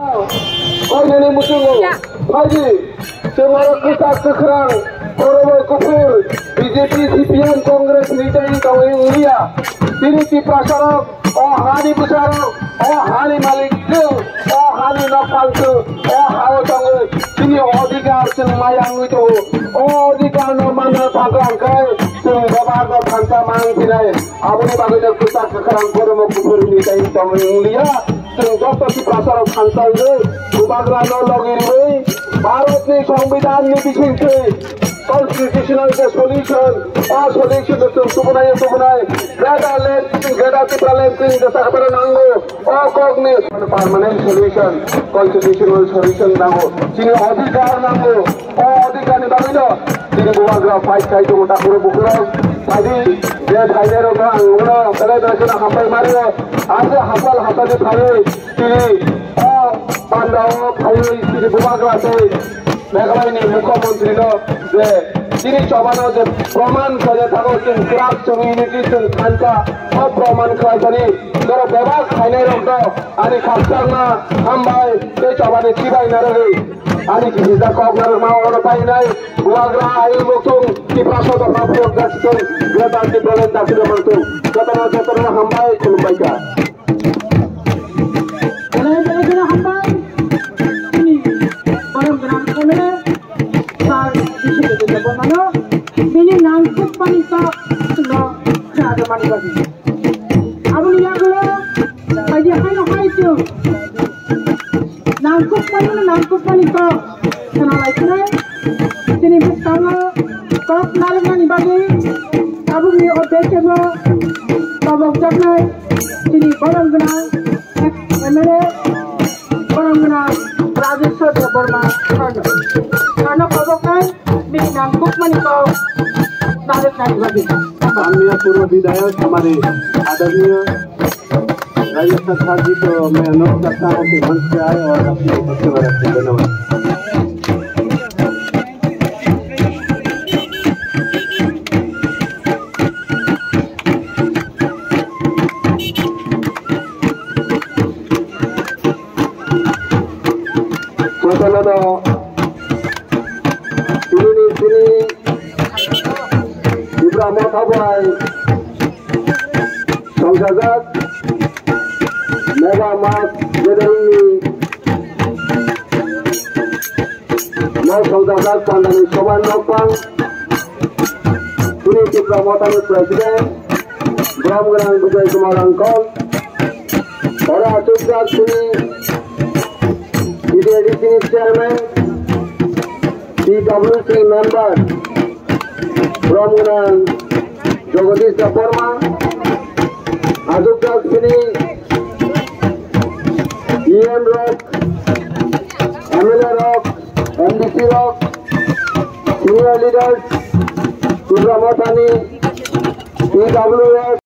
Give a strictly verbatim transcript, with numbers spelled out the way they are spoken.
Koinani muchungo phaidi, chwng oro kwchak kwkhrang, khorokbo kuphur, B J P, C P M, Congress ni tei tongwi wngya. Chini Tiprasarok, o hani bwsarok, o hani malik chwng, o hani nokphang chwng, o hao tongwi chini odhikar chwng maya wngwi tongo. O odhikar no manna thangkha hwnkhe chwng bebak no thansa mang phinai. Aboni bagwino kwchak kwkhrang, khorokbo kuphur ni tei tongwi wngya. Chwng joto Tiprasarok thansa wngwi Bubagrano logi rwwi Bharatni Songbidanni bisingtwi constitutional je solution, o solution no chwng tubunai tubunai Greater Land, Greater Tipraland chwng jesa khabar nango. O kokni permanent solution, constitutional solution nango. Chini odhikar nango. O odhikarni bagwino chini Bubagra fight khai tongo, takhurok bukhurok. Phaidi, je phainairokno ang uno belai belai kheno hambai mano. Ase hapal hapalni phaiwi chini o pandao phaiwi chini Bubagra tei Meghalayani Mukhyamantri no je chini chobano je proman khaijak thago, chwng kwrak, chwng unity, chwng thansa, o proman khlaijani norok bebak phainairokno ani khakchangma hambai tei chobani chibai narwgwi ani kisa kok narwkma oro painai Bubagra ayung mukhung Tiprasa dopha phiyok jasikung Greater Tipraland dakti mangtung. Jotono jotono hambai khulumbaikha. Belai belai kheno hambai. Chini borok gwnang M L A sir Bishnu Debbarmano bini nangkukmani kok no khna rwmani bagwi. Aboni yagulo phaidi haino hai chwng nangkukmani no nangkukmani kok khna lai khnai. Chini bwskango kok narwknani bagwi tabukni o desemo tobokjaknai chini borok gwnang M L A borok gwnang Rajeshwar Debbarma sirno. Sirno koboknai bini nangkukmani kok narwknani bagwi. माननीय पूर्व विधायक हमारे आदरणीय राजेश सर जी को मैं अनुरोध करता हूँ कि मंच पे आए और अपनी वक्तव्य रखें। धन्यवाद। Jotono no tinini chini Tipra Motha bai songchajak Mega Mass Gathering ni no songchajak pandani soba nokphang chini Tipra Motha ni President Brom Gwnang Bijoy Kumar Angkol, oro achukjak chini T D A D C ni Chairman, P W C member, Brom Gwnang Jagadish Debbarma, achukjak chini E M rok, M L A rok, M D C rok, senior leaders, Tipra Mothani, P W S,